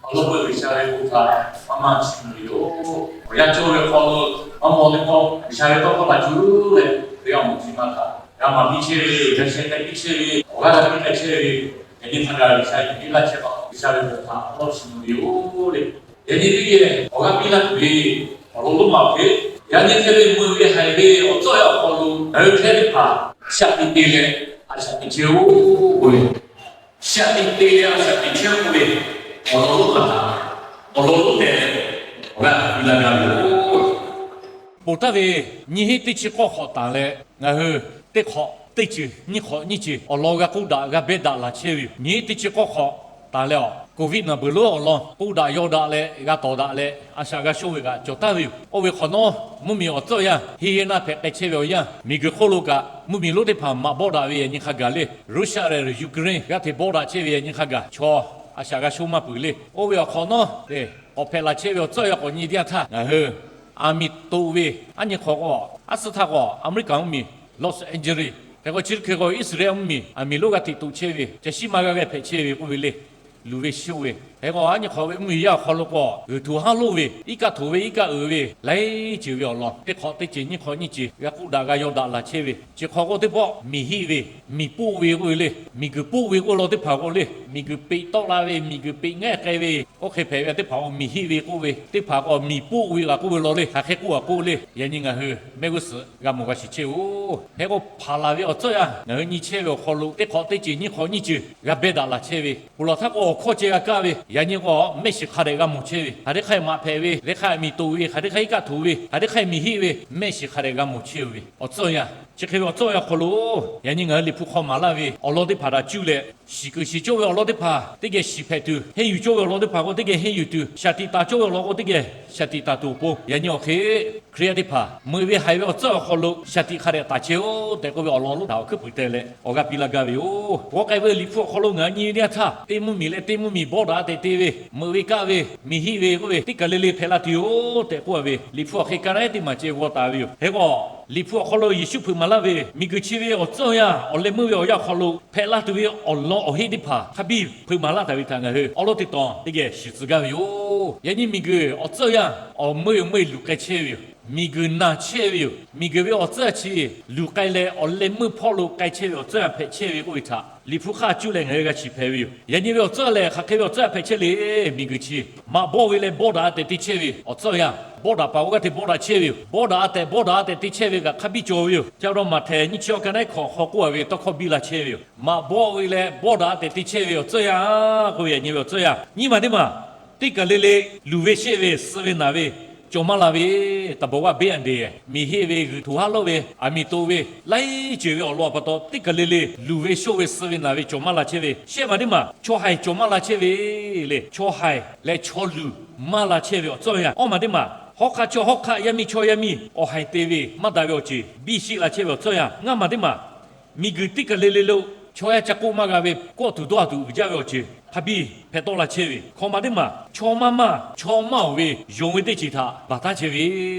Awˬ lawn k'o, G'uiˬsha ve bon htaꞈ maˇ maˇ chiˇ mvuh ve yoˬ. Awˬ yanˇ cawˇ ve hk'aw lo maˇ mawˬ ve k'o, G'uiˬsha ve tawˇ hkawˇ htaꞈ cuˇ leh teˇ g'aˇ mawˬ chi maˇ htaꞈ g'a maˍ piˇ chehˇ ve, g'a sheh k'ai piˇ chehˇ ve, awˬ g'aˇ g'a piˇ k'ai chehˇ ve, yaꞈ nyi hk'a gaˬ G'uiˬsha yuˬ piˇ laˇ chehˇ pa, G'uiˬsha ve bon htaꞈ awˬ lawn chiˇ mvuh ve yoˬ le. Yaꞈ nyi teˇ geh awˬ g'aˇ piˇ laˇ tuˬ ve awˬ lawn lonˉ ma hk'e, yaꞈ nyi hk'e ve meuꞈ ve haiˬ ve awˬ tcuhˉ awˬ yanˇ awˬ hk'aw lo ngaˬ hui hk'e teˇ hpaˍ shaꞈ teꞈ te leh a shaꞈ teꞈ chehˇ-oˆ k'oˆ ve, shaꞈ teꞈ te leh a shaꞈ teꞈ chehˇ k'oˆ ve awˬ lawn lonˉ ma htaꞈ awˬ lawn lonˉ tehꞈ awˬ g'aˇ piˇ laˇ gaˇ ve yoˬ. Ponˬ taˍ ve nyiˇ hinˉ teˇ chi k'awˇ hk'awꞈ tanˍ leh ngaˬ hui teˇ hk'awꞈ teˇ ceuˬ nyiˇ hk'awꞈ nyiˇ ceuˬ awˬ lawn g'a k'oˆ daꞈ g'a beh daꞈ laˬ chehˇ ve yoˬ. Nyiˇ hinˉ teˇ chi k'awˇ hk'awꞈ tanˍ leh awˬ, Covid naˬ beuˬ lonˉ awˬ lawn k'oˆ daꞈ yaw daꞈ leh g'a tawˍ daꞈ leh a shaꞈ g'a shonˇ ve kaꞈ cawˬ taˍ ve yoˬ. Oˇ ve hk'awꞈ nawˉ mvuhˇmiˬ awˬ tcuhˉ awˬ yanˇ henˇ yehˇ naˇ hpehꞈ k'ai chehˇ ve awˬ yanˇ, miˬguiˬ hk'oˆ lo kaꞈ mvuhˇmiˬ lonˉ teˇ hpaˍ maꞈ bawˆ daꞈ ve yaꞈ nyi hk'a gaˬ le. Russia leh Ukraine g'aˇ hteꞈ bawˆ daꞈ chehˇ ve yaꞈ nyi hk'a gaˬ chaw a shaꞈ g'a shonˇ maˇ peuˬ le. Oˇ ve awˬ hk'awꞈ nawˉ k'awꞈ hpehꞈ laˬ chehˇ ve awˬ tcuhˉ awˬ yanˇ k'awꞈ nyi teˇ yanˇ htaˇ ngaˬ hui aˬ miˍ toꞈ ve aˉ nyi hk'aw k'o, aˉ suhˉ htaˇ k'o America mvuhˇmiˬ Los Angeles hk'e k'o, chi hk'e k'o Iˉsaˍreˍlaˆ mvuhˇmiˬ aˬ miˍ lonˉ g'aˇ hteꞈ toꞈ chehˇ ve, caˬ shiˉ maˇ g'aˇ g'aˇ hpehꞈ chehˇ ve k'oˆ ve le. Luˬ ve shoˆ ve hk'e k'o, aˉ nyi hk'aw ve mvuhˇmiˬ yaˇ awˬ hk'aw lo k'o g'uiˬ htuꞈ haˉ loˆ ve, iˉ kaˆ htoꞈ ve iˉ kaˆ uiˍ ve laiˉ ceuˬ ve awˬ lawn teˇ hk'awꞈ teˇ ceuˬ nyiˇ hk'awꞈ nyiˇ ceuˬ g'a k'oˆ daꞈ g'a yaw daꞈ laˬ chehˇ ve, chi hk'aw k'o teˇ pawˆ miˬ hiˆ ve, miˬ poˆ ve k'oˆ ve le. Miˬguiˬ poˆ ve k'oˆ law teˇ hpaˍ k'o le, miˬguiˬ peꞈ tawˆ la ve, miˬguiˬ peꞈ ngaˇ k'ai ve, oˇ hk'e hpehꞈ ve teˇ hpaˍ k'o miˬ hiˆ ve k'oˆ ve, teˇ hpaˍ k'o miˬ poˆ ve g'a k'oˆ ve law le. Hk'aˬ hk'e k'oˆ a k'oˆ le, yaꞈ nyi ngaˬ hui mehˆ g'uˇ suhˍ g'a mawˬ g'a shiˍ chehˇ-oˬ. Hk'e k'o hpanˍ laˬ ve awˬ tcuhˉ yanˇ ngaˬ hui nyi chehˇ ve awˬ hk'aw lo teˇ hk'awꞈ teˇ ceuˬ nyiˇ hk'awꞈ nyiˇ ceuˬ g'a beh daꞈ laˬ chehˇ ve, ponˬ laˬ htaˇ k'o awˬ hkawˇ ceh g'a kaˇ ve, yaꞈ nyi k'o mehˆ shiˍ hk'a dehꞈ g'a mawˬ chehˇ ve, hk'aˬ hk'e hk'a maꞈ hpehꞈ ve, hk'aˬ hk'e hk'a miˬ toꞈ ve, hk'aˬ hk'e hk'a iˉ kaˆ htoꞈ ve, hk'aˬ hk'e hk'a miˬ hiˆ ve, mehˆ shiˍ hk'a dehꞈ g'a mawˬ chehˇ ve awˬ tcuhˉ yanˇ, chi hk'e ve awˬ tcuhˉ yanˇ awˬ hk'aw lo yaꞈ nyi ngaˬ hui Liꞈ hpu hk'aw maˍ laˇ ve awˬ lawn teˇ hpaˍ htaꞈ cuˇ leh shiˍ kuiˬ shiˍ cawˇ ve awˬ lawn teˇ hpaˍ teˇ geh shiˍ hpehꞈ tuˬ, henˇ yuˬ cawˇ ve awˬ lawn teˇ hpaˍ k'o teˇ geh henˇ yuˬ tuˬ, shaˍ tiꞈ taˍ cawˇ ve awˬ lawn k'o teˇ geh shaˍ tiꞈ taˍ tuˬ awˬ pon, yaꞈ nyi awˬ hk'e Hkriꞈ yaˇ teˇ hpaˍ meuꞈ ve haiˬ ve awˬ tcuhˉ awˬ hk'aw lo shaˍ tiꞈ hk'a dehꞈ taˍ chehˇ-oˆ tehꞈ k'oˆ ve awˬ lawn lonˉ htaꞈ awˬ hkuiˉ puiˍ te leh awˬ g'aˇ piˇ laˇ gaˇ ve yoˬ. G'aw k'ai ve Liꞈ hpu awˬ hk'aw lo ngaˬ hui nyi ve teˇ yanˇ htaˇ, teˇ mvuhˇmiˬ leh teˇ mvuhˇmiˬ bawˆ daꞈ tehꞈ te ve, meuꞈ ve kaˆ ve, miˬ hiˆ ve k'oˆ ve teˇ kaˬ le le hpehꞈ la tuˬ yoˬ tehꞈ k'oˆ ve Liꞈ hpu awˬ hk'e ka naˉ teˇ maˬ ceh g'aw taˍ ve yoˬ. Hk'e k'o, Liꞈ hpu awˬ hk'aw lo Yeˍsuˆ hpeuꞈ maˍ laˇ ve miˬguiˬ chi ve awˬ tcuhˉ yanˇ awˬ leh meuˇ ve awˬ yanˇ awˬ hk'aw lo hpehꞈ la tuˬ ve awˬ lawn awˬ heˆ teˇ hpaˍ hk'a biˇ hpeuꞈ maˍ laˇ taˍ ve htaꞈ ngaˬ hui awˉ lawˉ teˇ tawn teˇ geh shiˍ tcuh gaˇ ve yoˬ. Yaꞈ nyi miˬguiˬ awˬ tcuhˉ yanˇ awˬ meuˇ meuˇ luˬ k'ai chehˇ ve yoˬ. Miˬguiˬ naˬ chehˇ ve yoˬ. Miˬguiˬ ve awˬ tcuhˉ chi luˬ k'ai leh awˬ leh meuˇ hpawˇ lo k'ai chehˇ ve awˬ tcuhˉ yanˇ hpehꞈ chehˇ ve k'oˆ ve htaꞈ Liꞈ hpu hk'aˇ cuˇ leh ngaˬ hui g'a shiˍ hpehꞈ ve yoˬ. Yaꞈ nyi ve awˬ tcuhˉ lehˬ hk'aˬ hk'e ve awˬ tcuhˉ yanˇ hpehꞈ chehˇ le. Miˬguiˬ chi maꞈ bawˆ ve leh bawˆ daꞈ a tehꞈ te chehˇ ve awˬ tcuhˉ yanˇ, bawˆ daꞈ paˍ k'o g'aˇ hteꞈ bawˆ daꞈ chehˇ ve yoˬ. Bawˆ daꞈ a tehꞈ bawˆ daꞈ a tehꞈ te chehˇ ve kaꞈ hk'a biˇ cawˬ ve yoˬ. Ca dawˇ maˬ htehˍ nyiˇ chi awˬ ka naˉ hk'awꞈ hk'aw k'oˆ a ve tawˇ hkawˇ biˇ la chehˇ ve yoˬ. Maꞈ bawˆ ve leh bawˆ daꞈ a tehꞈ te chehˇ ve awˬ tcuhˉ yanˇ k'oˆ ve yaꞈ nyi ve awˬ tcuhˉ yanˇ nyiˇ maˬ teˇ maˬ teˇ kaˬ le le luˬ ve shehˆ ve suh ve naˬ ve cawˬ maˇ la ve, taˍ bawˬ g'aˇ beˇ a deˬ, miˬ hiˆ ve, g'uiˬ htoꞈ haˉ lawˉ ve, aˬ miˍ toꞈ ve, laiˉ ceuˬ ve awˬ lawn a pa taw teˇ kaˬ le le luˬ ve shonˇ ve suh ve naˬ ve cawˬ maˇ la chehˇ ve. Shehˆ maˬ teˇ maˬ chaw haiˬ cawˬ maˇ la chehˇ ve le. Chaw haiˬ leh chaw luˬ maˇ la chehˇ ve awˬ tcuhˉ yanˇ. Awˇ maˬ teˇ maˬ hawˉ hk'aˆ chaw hawˉ hk'aˆ, yaˇ miˇ chaw yaˇ miˇ awˬ haiˬ te ve maˇ daꞈ ve awˬ ceuˬ biˇ sheˆ la chehˇ ve awˬ tcuhˉ yanˇ. Ngaˇ maˬ teˇ maˬ miˬguiˬ teˇ kaˬ le le lo chaw yaˇ ca k'oˆ maˇ g'a ve kawˆ tuˬ dawˇ a tuˬ uiˍ jaˇ ve awˬ ceuˬ hk'a biˇ hpehꞈ tawˆ la chehˇ ve. Hkawꞈ maˬ teˇ maˬ chaw maˇ maˇ chaw maˇ oˬ ve yonˍ ve teˇ ceuˬ htaꞈ baˬ taˉ chehˇ ve,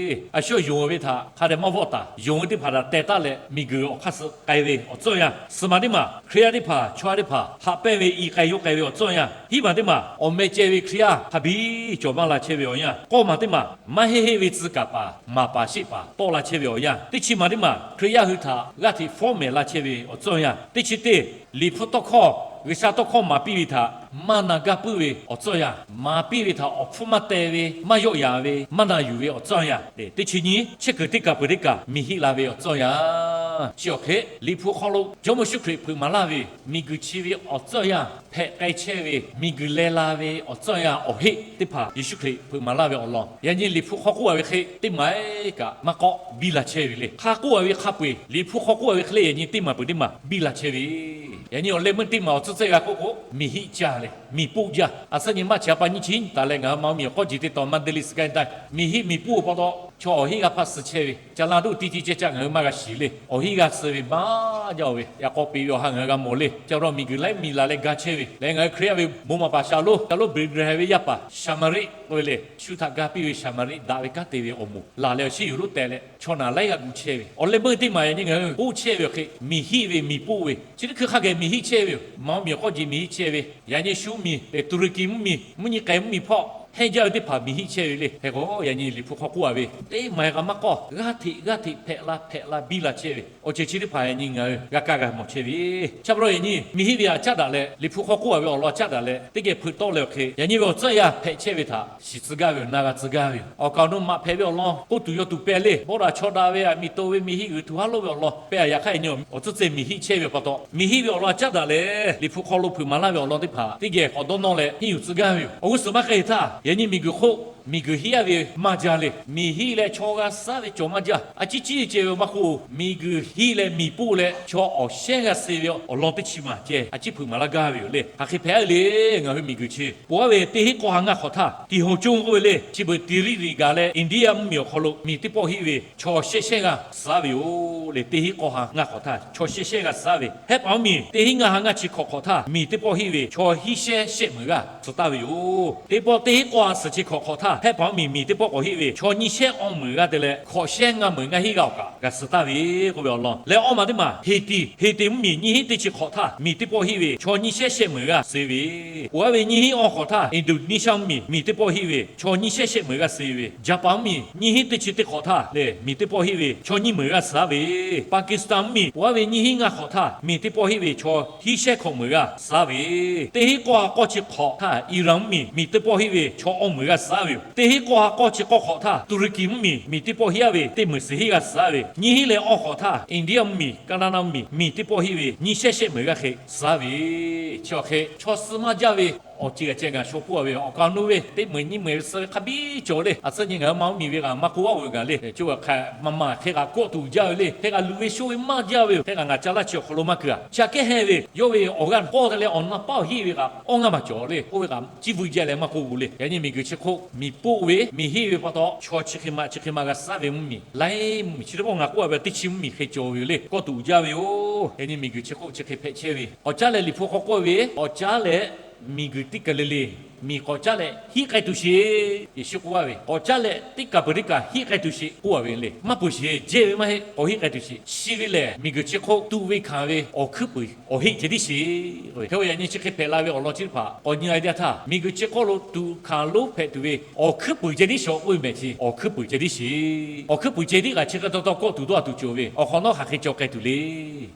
a shu yonˍ ve htaꞈ hk'a dehꞈ maˇ vawˆ taˍ, yonˍ ve teˇ hpaˍ htaꞈ teh taˉ leh miˬguiˬ awˬ hk'aˇ suh k'ai ve awˬ tcuhˉ yanˇ. Suhˍ maˬ teˇ maˬ Hkriꞈ yaˇ teˇ hpaˍ chaw yaˇ teˇ hpaˍ haꞈ pehnˇ ve i k'ai yawˇ k'ai ve awˬ tcuhˉ yanˇ. Hiˉ maˬ teˇ maˬ awˬ meh ceh ve Hkriꞈ yaˇ hk'a biˇ cawˬ maˇ la chehˇ ve awˬ yanˇ. K'awˇ maˬ teˇ maˬ maˇ heˆ heˆ ve tcuh kaˍ paˍ maˍ paˍ sheˆ paˍ tawˆ la chehˇ ve awˬ yanˇ. Teˇ chi maˬ teˇ maˬ Hkriꞈ yaˇ hui htaꞈ g'aˇ hteꞈ fawˉ mehˍ la chehˇ ve awˬ tcuhˉ yanˇ. Teˇ chi teˇ Liꞈ hpu tawˇ hkawˇ, G'uiˬsha tawˇ hkawˇ maˍ piˇ ve htaꞈ maˇ na gaˇ puiˉ ve awˬ tcuhˉ yanˇ. Maˍ piˇ ve htaꞈ awˬ hpfuhˇ maˇ teh ve, maˇ yawˆ yan ve, maˇ na yuˬ ve awˬ tcuhˉ yanˇ. Teˇ chi nyi chehˇ kuiˬ teˇ kaˬ peuˬ teˇ kaˬ miˬ hiˆ la ve awˬ tcuhˉ yanˇ. Chi awˬ hk'e Liꞈ hpu hk'aw lo Jawˇmawˇ Yeˍsuˆ Hkriꞈ hpeuꞈ maˍ laˇ ve miˬguiˬ chi ve awˬ tcuhˉ yanˇ hpehꞈ k'ai chehˇ ve, miˬguiˬ leh la ve awˬ tcuhˉ yanˇ awˬ heˆ teˇ hpaˍ Yeˍsuˆ Hkriꞈ hpeuꞈ maˍ laˇ ve awˬ lawn. Yaꞈ nyi Liꞈ hpu hk'aw k'oˆ a ve hk'e teˇ maˬ kaꞈ maˇ k'awˆ biˇ la chehˇ ve le. Hk'a k'oˆ a ve hk'a peu-eˬ Liꞈ hpu hk'aw k'oˆ a ve hk'e le, yaꞈ nyi teˇ maˬ peuˬ teˇ maˬ biˇ la chehˇ ve. Yaꞈ nyi awˬ leh meuˇ teˇ maˬ awˬ tcuhˉ tcuhˉ g'a k'oˆ k'o, miˬ hiˆ caˇ leh miˬ poˆ jaˇ. A suhˉ nyi maˇ chi a pa nyiˇ chi taˍ leh ngaˬ hui ma miˬ awˬ k'awˇ jeˬ teˇ tawn maˇ deˇ le suh k'ai taˇ. Miˬ hiˆ miˬ poˆ pa taw chaw awˬ heˆ g'a hpaˇ suh chehˇ ve, ca la doˆ tiˇ tiˇ ceh caˆ ngaˬ hui maˇ g'a shiˍ le. Awˬ iˉ g'a suh ve maˇ jaˇ-oˬ ve, yaꞈ k'aw peꞈ ve awˬ ha ngaˬ hui g'a mawˬ le. Chi pa taw miˬguiˬ laiˉ miˬ laˬ leh ga chehˇ ve lehˬ, ngaˬ hui Hkriꞈ yaˇ ve bon maˍ paˍ Shaˍlonˍ, Shaˍlonˍ Billy Graham ve yaˇ paˍ Samaria k'oˆ ve le, shu htaꞈ ga piˇ ve Samaria daꞈ ve kanˉ te ve awˬ moˍ laˬ leh awˬ shinˉ yuˬ lonˉ teh leh chaw naˬ laiˉ g'a gu chehˇ ve. Awˬ leh meuˇ teˇ maˬ yaꞈ nyi ngaˬ hui k'oˆ chehˇ ve awˬ hk'e miˬ hiˆ ve miˬ poˆ ve chi teˇ hkui hk'a geh miˬ hiˆ chehˇ ve yoˬ. Maˍ oˇ miˬ awˬ k'aw jeˬ miˬ hiˆ chehˇ ve, yaꞈ nyi shu miˬ, Tuˍruˍkiˍ mvuhˇmiˬ, mvuhˇ nyi k'ai mvuhˇmiˬ hpawˇ hehnˇ jaˇ ve teˇ hpaˍ miˬ hiˆ chehˇ ve le. Hk'e k'o yaꞈ nyi Liꞈ hpu hk'aw k'oˆ-a ve, teˇ maˬ kaꞈ maˇ k'awˇ, g'aˇ hteꞈ g'aˇ hteꞈ hpehꞈ la hpehꞈ la biˇ la chehˇ ve awˬ ceuˬ chi teˇ hpaˍ yaꞈ nyi ngaˬ hui g'a kaˇ g'a mawˬ chehˇ ve. Chi pa taw yaꞈ nyi miˬ hiˆ ve aꞈ caˉ daꞈ leh, Liꞈ hpu hk'aw k'oˆ-a ve awˬ lawn caˉ daꞈ leh teˇ geh hpeuꞈ tawˆ leh awˬ hk'e, yaꞈ nyi ve awˬ tcuhˉ yaˇ hpehꞈ chehˇ ve htaꞈ shiˍ tcuh gaˇ ve yoˬ, na g'a tcuh gaˇ ve yoˬ. Awˬ kaˍ awˬ nu maꞈ hpehꞈ ve awˬ lawn k'oˆ tuˬ yaw tuˬ pehˇ le, bawˆ daꞈ chaw daꞈ ve aꞈ miˬ to ve miˬ hiˆ g'uiˬ tuˬ haˉ loˆ ve awˬ lawn pehˇ-a. Yaꞈ hk'aˇ yaꞈ nyi awˬ tcuhˉ ceh miˬ hiˆ chehˇ ve pa taw, miˬ hiˆ ve awˬ lawn caˉ daꞈ leh Liꞈ hpu hk'aw lo hpeuꞈ maˍ laˇ ve awˬ lawn teˇ hpaˍ teˇ geh k'awꞈ dawˇ nawˇ leh henˇ yuˬ tcuh gaˇ ve yoˬ. Awˬ g'uˇ suhˍ maˇ k'ai htaˇ, yaꞈ nyi miˬguiˬ hk'oˆ miˬguiˬ hiˆ-a ve maˇ jaˇ le. Miˬ hiˆ leh chaw g'a suhˉ ve cawˬ maˇ jaˇ. A ciˉ ciˉ ceh ve maˇ k'oˆ, miˬguiˬ hiˆ leh miˬ poˆ leh chaw awˬ shehˉ g'a suh ve awˬ lawn teˇ chi maˬ ceh a ciˉ hpeuꞈ maˍ laˇ gaˇ ve yoˬ le. Hk'aˬ hk'e hpehꞈ-a le. Ngaˬ hui miˬguiˬ chi poˬ-a ve teˇ hinˉ k'awˇ ha ngaˇ hk'awꞈ htaˇ, tiˍ hoˍ coˇ k'oˆ ve le, chi beuꞈ tiˍ riˆ riˍ gaˬ leh India mvuhˇmiˬ awˬ hk'aw lo miˬ teˇ pawˆ hiˆ ve chaw shehˉ shehˉ g'aˇ suh-a ve yoˬ le. Teˇ hinˉ k'awˇ ha ngaˇ hk'awꞈ htaˇ chaw shehˉ shehˉ g'aˇ suh-a ve, hehˉ paˍ mvuhˇmiˬ teˇ hinˉ ngaˇ ha ngaˇ chi hk'awꞈ hk'awꞈ htaˇ miˬ teˇ pawˆ hiˆ ve chaw hiˉ shehˉ shehˆ meunˍ g'aˇ suh taˍ ve yoˬ. Teˇ pawˆ teˇ hinˉ k'awˇ ha suhˍ chi hk'awꞈ hk'awꞈ htaˇ, hehˉ paˍ mvuhˇmiˬ miˬ teˇ pawˆ k'awꞈ hiˆ ve chaw nyiˇ shehˉ awˇ meunˍ g'aˇ te leh hkawꞈ shehˉ ngaˇ meunˍ ngaˇ hiˆ g'aˇ awˬ kaꞈ g'a suh taˍ ve k'oˆ ve awˬ lawn leh, awˇ maˬ teˇ maˬ Haiti, Haiti mvuhˇmiˬ nyiˇ hinˉ teˇ chi hk'awꞈ htaˇ miˬ teˇ pawˆ hiˆ ve chaw nyiˇ shehˉ shehˆ meunˍ g'aˇ suh ve, poˬ-a ve nyiˇ hinˉ awˇ hk'awꞈ htaˇ Indonesia mvuhˇmiˬ miˬ teˇ pawˆ hiˆ ve chaw nyiˇ shehˉ shehˆ meunˍ g'aˇ suh ve, Japan mvuhˇmiˬ nyiˇ hinˉ teˇ chi teˇ hk'awꞈ htaˇ lehˬ miˬ teˇ pawˆ hiˆ ve chaw nyiˇ meunˍ g'aˇ suh ve, Pakistan mvuhˇmiˬ poˬ-a ve nyiˇ hinˉ ngaˇ hk'awꞈ htaˇ miˬ teˇ pawˆ hiˆ ve chaw hiˉ shehˉ hkawꞈ meunˍ g'aˇ suh ve, teˇ hinˉ k'awˇ ha k'awˇ chi hk'awꞈ htaˇ Iran mvuhˇmiˬ miˬ teˇ pawˆ hiˆ ve chaw awˇ meunˍ g'aˇ suh ve yoˬ. Teˇ hinˉ k'awˇ ha k'awˇ chi k'awˇ hk'awꞈ htaˇ Tuˍruˍkiˍ mvuhˇmiˬ miˬ teˇ pawˆ hiˆ-a ve teˇ meunˍ suhˍ hiˆ g'aˇ suh ve, nyiˇ hinˉ leh awˇ hk'awꞈ htaˇ India mvuhˇmiˬ, Canada mvuhˇmiˬ miˬ teˇ pawˆ hiˆ ve nyiˇ shehˉ shehˆ meunˍ g'aˇ hk'e suh ve. Chi awˬ hk'e chaw suh maˇ jaˇ ve awˬ ceuˬ g'aꞈ ceh ngaˬ shaw hpuˇ-a ve awˬ kaˍ awˬ nu ve teˇ meunˍ nyiˇ meunˍ ve suh ve hk'a biˇ cawˬ le. A tcuhˉ nyi ngaˬ hui maˇ mvuhˇmiˬ ve kaꞈ maˇ k'oˆ-a ve kaꞈ le. Chi kaꞈ hk'aˬ maˇ maˇ hk'e kaꞈ kawˆ tuˬ jaˇ ve le. Hk'e kaꞈ luˬ ve shoˆ ve maˇ jaˇ ve yoˬ. Hk'e kaꞈ ngaˬ ca laˇ chi awˬ hk'aw lo maˇ keu-a. Chi aꞈ kehˉ hehˇ ve yawˇ ve awˬ g'aˇ k'awˇ te leh awˬ na paˉ awˬ hiˆ ve kaꞈ awˇ ngaˇ maˬ cawˬ le. Oˇ ve kaꞈ ciˇ vuiˬ jaˇ leh maˇ k'oˆ-o le. Yaꞈ nyi miˬguiˬ chi hk'oˆ miˬ poˆ ve miˬ hiˆ ve pa taw chaw chi hk'e ma chi hk'e ma g'a suh ve mvuhˇmiˬ laiˉ mvuhˇmiˬ chi teˇ pawˆ ngaˬ k'oˆ-a ve teˇ chi mvuhˇmiˬ hk'e cawˬ ve yoˬ le. Kawˆ tuˬ jaˇ ve yoˬ. Yaꞈ nyi miˬguiˬ chi hk'oˆ chi hk'e hpehꞈ chehˇ ve k'awꞈ caˉ leh Liꞈ hpu hk'aw k'oˆ ve, k'awꞈ caˉ leh miˬguiˬ teˇ kaˬ le le miˬ k'awꞈ caˉ leh hiˆ k'ai tuˬ sheˍ. Yeˍsuˆ k'oˆ-a ve, k'awꞈ caˉ leh teˇ kaˬ peuˬ teˇ kaˬ hiˆ k'ai tuˬ sheˍ k'oˆ-a ve le. Maˇ peuˬ sheˍ, jehˇ ve maˇ heˆ, k'awꞈ hiˆ k'ai tuˬ sheˍ. Chi ve lehˬ miˬguiˬ chi hk'oˆ tuꞈ ve hkanˍ ve awˬ hkuiˉ puiˍ awˬ heˆ ceh tiˉ sheˍ. Hk'e-o, yaꞈ nyi chi hk'e hpehꞈ la ve awˬ lawn chi teˇ hpaˍ k'awꞈ nyi la teˇ yanˇ htaˇ, miˬguiˬ chi hk'oˆ lo tuꞈ hkanˍ lonˉ hpehꞈ tuˬ ve awˬ hkuiˉ puiˍ ceh tiˉ sheˍ k'oˆ ve mehˍ chi, awˬ hkuiˉ puiˍ ceh tiˉ sheˍ. Awˬ hkuiˉ puiˍ ceh tiˉ kaꞈ chi hk'e taw taw kawˆ tuˬ dawˇ a tuˬ cawˬ ve awˬ hk'awꞈ nawˉ hk'aˬ hk'e cawˬ k'ai tuˬ le.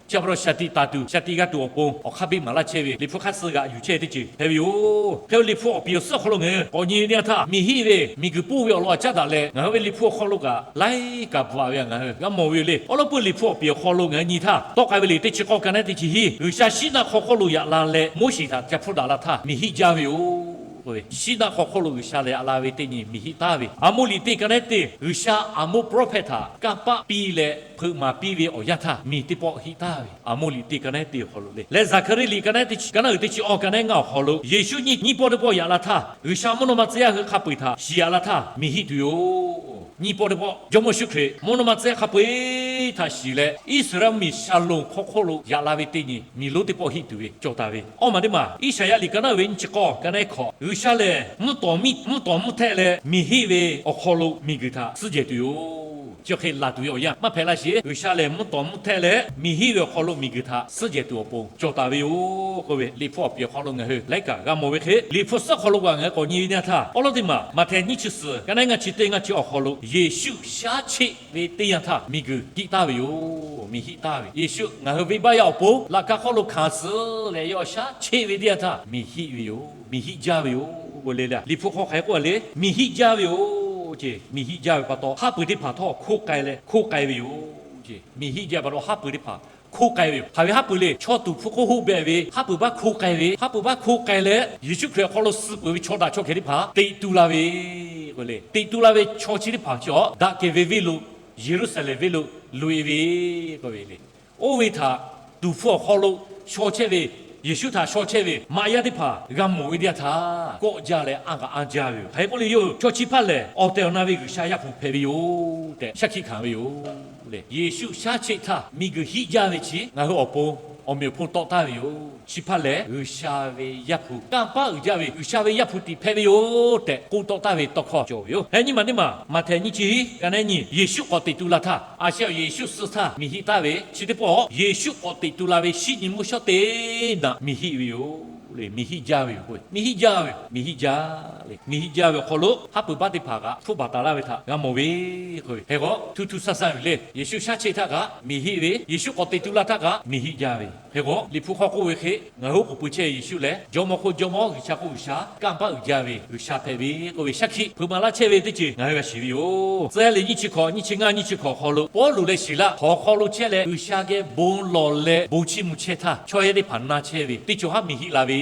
Chi pa taw shaˍ tiꞈ taˍ tuˬ, shaˍ tiꞈ g'a tuˬ awˬ pon awˬ hk'aˇ biˇ maˍ laˇ chehˇ ve Liꞈ hpu hk'aˇ suh g'aꞈ yuˬ chehˇ teˇ ceuˬ hpehꞈ ve yoˬ. Hk'e-o, Liꞈ hpu awˬ piˍ awˬ suhˉ hk'aw lo ngaˬ hui k'awꞈ nyi ve teˇ yanˇ htaˇ, miˬ hiˆ ve miˬguiˬ poˆ ve awˬ lawn aꞈ caˉ daꞈ leh ngaˬ hui ve Liꞈ hpu awˬ hk'aw lo kaꞈ laiˉ kaꞈ bvuhꞈ-a ve ngaˬ hui g'a mawˬ ve yoˬ le. Awˉ lawˉ peuˇ Liꞈ hpu awˬ piˍ awˬ hk'aw lo ngaˬ hui nyi htaˇ, tawˆ k'ai ve liꞈ teˇ chi k'awˇ ka naˉ teˇ chi hiˉ, G'uiˬsha Siˉnaˆ hk'aw hk'oˆ lo yaꞈ la leh Moˉseˍ htaꞈ ca hpfuhˇ daꞈ la htaˇ miˬ hiˆ jaˇ ve yoˬ. Siˉnaˆ hk'aw hk'oˆ lo G'uiˬsha leh yaꞈ la ve teˇ nyi miˬ hiˆ taˍ ve, Aˍmoˆ liꞈ teˇ ka naˉ teˇ, G'uiˬsha Aˍmoˆ prophet htaꞈ kanˇ paˆ piˇ leh hpeuꞈ maˍ piˇ ve awˬ yanˇ htaˇ miˬ teˇ pawˆ hiˆ taˍ ve, Aˍmoˆ liꞈ teˇ ka naˉ teˇ awˬ hk'aw lo le. Leh Zaˍhkaˍriˆ liꞈ ka naˉ teˇ chi, ka naˉ uiˍ teˇ chi awˇ ka naˉ ngaˇ awˬ hk'aw lo, Yeˍsuˆ nyiˇ pawˆ teˇ pawˆ yaꞈ la htaˇ, G'uiˬsha mvuhˇ naw ma tcuh yaˇ hui hk'a peu-eˬ htaꞈ shiˍ yaꞈ la htaˇ miˬ hiˆ tuˬ yoˬ. Nyiˇ pawˆ teˇ pawˆ Jawˇmawˇ Yeˍsuˆ Hkriꞈ mvuhˇ naw ma tcuh yaˇ hk'a peu-eˬ htaꞈ shiˍ leh, Iˉsaˍreˍlaˆ mvuhˇmiˬ Shaˍlonˍ hk'aw hk'oˆ lo yaꞈ la ve teˇ nyi miˬ lonˉ teˇ pawˆ hiˆ tuˬ ve cawˬ taˍ ve. Awˇ maˬ teˇ maˬ Iˉsaˍyaˆ liꞈ ka naˉ uiˍ ve nyiˇ chi k'awˇ ka naˉ hkawꞈ, G'uiˬsha lehˬ mvuhˇ tawˍ mvuhˇ tawˍ mvuhˇ htehˆ leh miˬ hiˆ ve awˬ hk'aw lo miˬguiˬ htaꞈ suhˉ jehˬ tuˬ yoˬ. Chi hk'e laˬ tuˬ ve awˬ yanˇ maˇ hpehꞈ la sheˍ. G'uiˬsha lehˬ mvuhˇ tawˍ mvuhˇ htehˆ leh miˬ hiˆ ve awˬ hk'aw lo miˬguiˬ htaꞈ suhˉ jehˬ tuˬ awˬ pon cawˬ taˍ ve yoˬ k'oˆ ve Liꞈ hpu awˬ piˍ awˬ hk'aw lo ngaˬ hui laiˉ kaꞈ g'a mawˬ ve hk'e, Liꞈ hpu suhˉ hk'aw lo kaꞈ ngaˬ hui k'awꞈ nyi ve teˇ yanˇ htaˇ, awˉ lawˉ teˇ maˬ Maꞈhtehˍ nyiˇ chi suhˍ ka naˉ ngaˇ chi teˇ ngaˇ chi awˬ hk'aw lo Yeˍsuˆ shaˉ cheˆ ve teˇ yanˇ htaˇ miˬguiˬ hiˆ taˍ ve yoˬ. Miˬ hiˆ taˍ ve Yeˍsuˆ ngaˬ hui venˇbaˆ yaˇ awˬ pon laꞈ ka hk'aw lo hkanˍ suh leh yawˇ shaˉ cheˆ ve teˇ yanˇ htaˇ miˬ hiˆ ve yoˬ. Miˬ hiˆ jaˇ ve yoˬ k'oˆ le le. Liꞈ hpu hk'aw hk'aˬ hk'e k'oˆ le, miˬ hiˆ jaˇ ve yoˬ ce. Miˬ hiˆ jaˇ ve pa taw haˉ pui teˇ hpaˍ htawˇ hkoˆ k'ai leh hkoˆ k'ai ve yoˬ ce. Miˬ hiˆ jaˇ pa taw haˉ pui teˇ hpaˍ hkoˆ k'ai ve yoˬ. Hk'aˬ ve haˉ pui le, chaw tuˍ hpu hk'oˆ hoˆ beh ve haˉ pui baˆ hkoˆ k'ai ve, haˉ pui baˆ hkoˆ k'ai leh Yeˍsuˆ Hkriꞈ awˬ hk'aw lo suh peuˬ ve chaw daꞈ chaw hkeh teˇ hpaˍ teꞈ tu la ve k'oˆ le. Teꞈ tu la ve chaw chi teˇ hpaˍ chi awˬ daꞈ kehˬ ve venˇ lo, Yeˍruˆsaˍlehnˍ venˇ lo loꞈ-e ve k'oˆ ve le. Oˇ ve htaꞈ tuˍ hpu awˬ hk'aw lo shaw chehˇ ve Yeˍsuˆ htaꞈ shaw chehˇ ve maꞈ yaˇ teˇ hpaˍ g'a mawˬ ve teˇ yanˇ htaˇ, kawˆ jaˇ leh anˇ kaꞈ anˇ jaˇ ve yoˬ. Hk'aˬ hk'e k'oˆ le yoˬ, chaw chi hpaˇ lehˬ awˬ tehˬ awˬ na ve G'uiˬsha Yaˇ hpu hpehꞈ ve yoˬ tehꞈ shaˉ hkiˆ hkanˍ ve yoˬ le. Yeˍsuˆ shaˉ cheˆ htaˇ miˬguiˬ hiˆ jaˇ ve chi ngaˬ hui awˬ pon awˬ meꞈ awˬ hponˇ tawˆ taˍ ve yoˬ. Chi hpaˇ lehˬ G'uiˬsha ve Yaˇ hpu, kanˇ paˆ uiˍ jaˇ ve G'uiˬsha ve Yaˇ hpu tiꞈ hpehꞈ ve yoˬ tehꞈ k'oˆ tawˆ taˍ ve tawˇ hkawˇ cawˬ ve yoˬ. Heh, nyiˇ maˬ teˇ maˬ, Maꞈhtehˍ nyiˇ chi hiˉ ka neˉ nyi, Yeˍsuˆ k'awꞈ teꞈ tu la htaˇ, a sheh awˬ Yeˍsuˆ suh htaˇ miˬ hiˆ taˍ ve chi teˇ pawˆ, Yeˍsuˆ k'awꞈ teꞈ tu la ve shinˉ nyi mvuhˇ shawˉ teˇ naꞈ miˬ hiˆ ve yoˬ le. Miˬ hiˆ jaˇ ve yoˬ. Miˬ hiˆ jaˇ ve, miˬ hiˆ jaˇ le. Miˬ hiˆ jaˇ ve awˬ hk'aw lo haˉ pui baˆ teˇ hpaˍ kaꞈ hpfuhˇ baˬ taˍ laˇ ve htaꞈ g'a mawˬ ve k'oˆ ve. Hk'e k'o, htu htu saˇ saˇ yuˬ le. Yeˍsuˆ shaˉ cheˆ htaˇ kaꞈ miˬ hiˆ ve, Yeˍsuˆ k'awꞈ teꞈ tu la htaˇ kaꞈ miˬ hiˆ jaˇ ve. Hk'e k'o, Liꞈ hpu hk'aw k'oˆ ve hk'e, ngaˬ hui oˉ k'oˍ pui chehˇ Yeˍsuˆ lehˬ, Jawˇmawˇ hk'oˆ Jawˇmawˇ, G'uiˬsha hk'oˆ G'uiˬsha, kanˇ paˆ uiˍ jaˇ ve G'uiˬsha hpehꞈ ve k'oˆ ve shaˉ hkiˆ hpeuꞈ maˍ laˇ chehˇ ve teˇ ceuˬ ngaˬ hui g'a shiˍ ve yoˬ. Tcuh leh nyiˇ chi hkawꞈ, nyiˇ chi ngaˇ, nyiˇ chi hkawꞈ hk'aw lo Pawˇluꞈ leh Siˍlaˆ hk'aw hk'aw lo chehˇ leh G'uiˬsha geh bon lawˬ leh bon chiˇ mvuh chehˇ htaˇ, chaw yaˇ teˇ hpaˍ na chehˇ ve teˇ cawˬ haˉ miˬ hiˆ la ve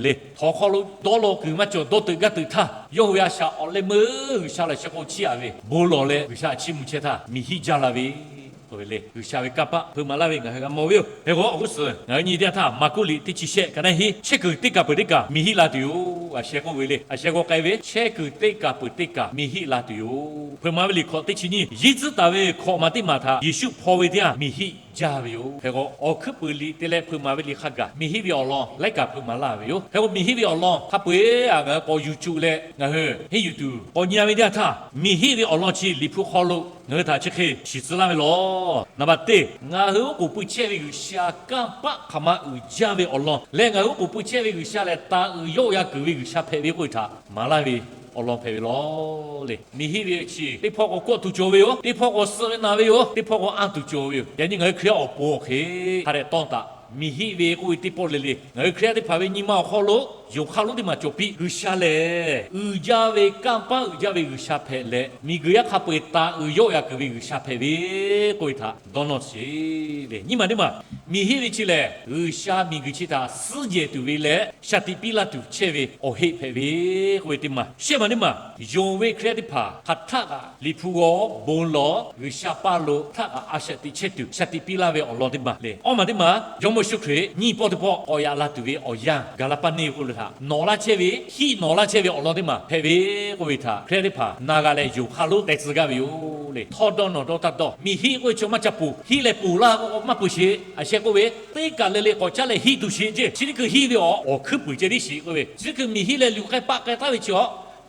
le. Hk'aw hk'aw lo dawˇ law kuiˬ maˇ cawˬ, dawˇ teuꞈ gaˇ teuꞈ htaˇ, yawˇ hui a shaꞈ awˬ leh meuˇ G'uiˬsha laꞈ sheh k'o chiˇ aꞈ ve bon lawˬ leh G'uiˬsha chiˇ mvuh chehˇ htaˇ miˬ hiˆ jaˇ la ve k'oˆ ve le. G'uiˬsha ve kanˇ paˆ hpeuꞈ maˍ laˇ ve ngaˬ hui g'a mawˬ ve yoˬ. Hk'e k'o, awˬ g'uˇ suhˍ ngaˬ hui nyi teˇ yanˇ htaˇ Maˍkuˆ liꞈ teˇ chi shehˆ ka neˉ hiˉ, chehˇ kuiˬ teˇ kaˬ peuˬ teˇ kaˬ miˬ hiˆ la tuˬ yoˬ. A sheh k'oˆ ve le. A sheh k'o k'ai ve chehˇ kuiˬ teˇ kaˬ peuˬ teˇ kaˬ miˬ hiˆ la tuˬ yoˬ. Hpeuꞈ maˍ ve liꞈ hkawꞈ teˇ chi nyiˇ, yinˇ tcuhˉ taˍ ve hkawꞈ maˬ teˇ maˬ htaꞈ Yeˍsuˆ hpaw ve teˇ yanˇ miˬ hiˆ jaˇ ve yoˬ. Hk'e k'o, awˬ hkuiˉ puiˍ liꞈ te leh hpeuꞈ maˍ ve liꞈ hk'a gaˬ miˬ hiˆ ve awˬ lawn laiˉ kaꞈ hpeuꞈ maˍ laˇ ve yoˬ. Hk'e k'o, miˬ hiˆ ve awˬ lawn hk'a peu-eˬ a ngaˬ hui k'awꞈ yuˬ cuˬ leh ngaˬ hui henˇ yuˬ tuˬ k'awꞈ nyi a ve teˇ yanˇ htaˇ, miˬ hiˆ ve awˬ lawn chi Liꞈ hpu hk'aw lo ngaˬ hui htaꞈ chi hk'e shiˍ tcuh laˇ ve laˬ. Naˍ baˬ teˇ, ngaˬ hui oˉ k'oˍ pui chehˇ ve G'uiˬsha kanˇ paˆ hk'aˬ ma uiˍ jaˇ ve awˬ lawn leh, ngaˬ hui oˉ k'oˍ pui chehˇ ve G'uiˬsha lehˬ taˍ uiˍ yawˆ ya kuiˬ ve G'uiˬsha hpehꞈ ve k'oˆ ve htaꞈ maˍ laˇ ve awˬ lawn hpehꞈ ve laˬ le. Miˬ hiˆ ve chi teˇ hpawˇ k'o kawˆ tuˬ cawˬ ve yoˬ. Teˇ hpawˇ k'o suh ve na ve yoˬ. Teˇ hpawˇ k'o anˇ tuˬ cawˬ ve yoˬ. Yaꞈ nyi ngaˬ hui Hkriꞈ yaˇ awˬ pon awˬ hk'e hk'a dehꞈ tawˇ taˍ. Miˬ hiˆ ve k'oˆ ve teˇ pawˆ le le, ngaˬ hui Hkriꞈ yaˇ teˇ hpaˍ ve nyi ma awˬ hk'aw lo yonˍ hk'aˇ lonˉ teˇ maˬ cawˬ piˇ. G'uiˬsha lehˬ uiˍ jaˇ ve, kanˇ paˆ uiˍ jaˇ ve G'uiˬsha hpehꞈ leh, miˬguiˬ yaˇ hk'a peu-eˬ taˍ uiˍ yawˆ ya kuiˬ ve G'uiˬsha hpehꞈ ve k'oˆ ve htaꞈ dawˇ nawˇ sheˍ le. Nyiˇ maˬ teˇ maˬ, miˬ hiˆ ve chi lehˬ G'uiˬsha miˬguiˬ chi htaꞈ suhˉ jehˬ tuˬ ve leh shaˍ tiꞈ piˇ laˇ tuˬ chehˇ ve awˬ heˆ hpehꞈ ve k'oˆ ve teˇ maˬ. Shehˆ maˬ teˇ maˬ, yonˍ ve Hkriꞈ yaˇ teˇ hpaˍ hk'aˬ htaˆ kaꞈ Liꞈ hpu g'aw bon lawˬ, G'uiˬsha paˇ lo htaˆ kaꞈ a shaꞈ teꞈ chehˇ tuˬ shaˍ tiꞈ piˇ laˇ ve awˬ lawn teˇ maˬ le. Awˇ maˬ teˇ maˬ, Jawˇmawˇ Yeˍsuˆ Hkriꞈ nyiˇ pawˆ teˇ pawˆ k'awꞈ yaꞈ la tuˬ ve awˬ yanˇ gaˬ la paˇ neˇ k'oˆ lo htaꞈ nawˬ laˇ chehˇ ve, hiˆ nawˬ laˇ chehˇ ve awˬ lawn teˇ maˬ hpehꞈ ve k'oˆ ve htaꞈ Hkriꞈ yaˇ teˇ hpaˍ na g'a leh yonˍ hk'aˇ lonˉ teh tcuh gaˇ ve yoˬ le. Htawˇ dawˇ nawˬ dawˇ taˇ dawˇ. Miˬ hiˆ k'oˆ ve chi maˇ ca ponˬ. Hiˆ leh ponˬ laˇ k'o maˇ peuˬ sheˍ. A sheh k'oˆ ve, teˇ kaˬ le le k'awꞈ caˉ leh hiˆ tuˬ sheˍ ceˇ. Chi teˇ hkui hiˆ ve awˬ, awˬ hkuiˉ puiˍ ceh tiˉ sheˍ k'oˆ ve, chi teˇ hkui miˬ hiˆ leh luˬ k'ai paˆ k'ai taˍ ve chi awˬ,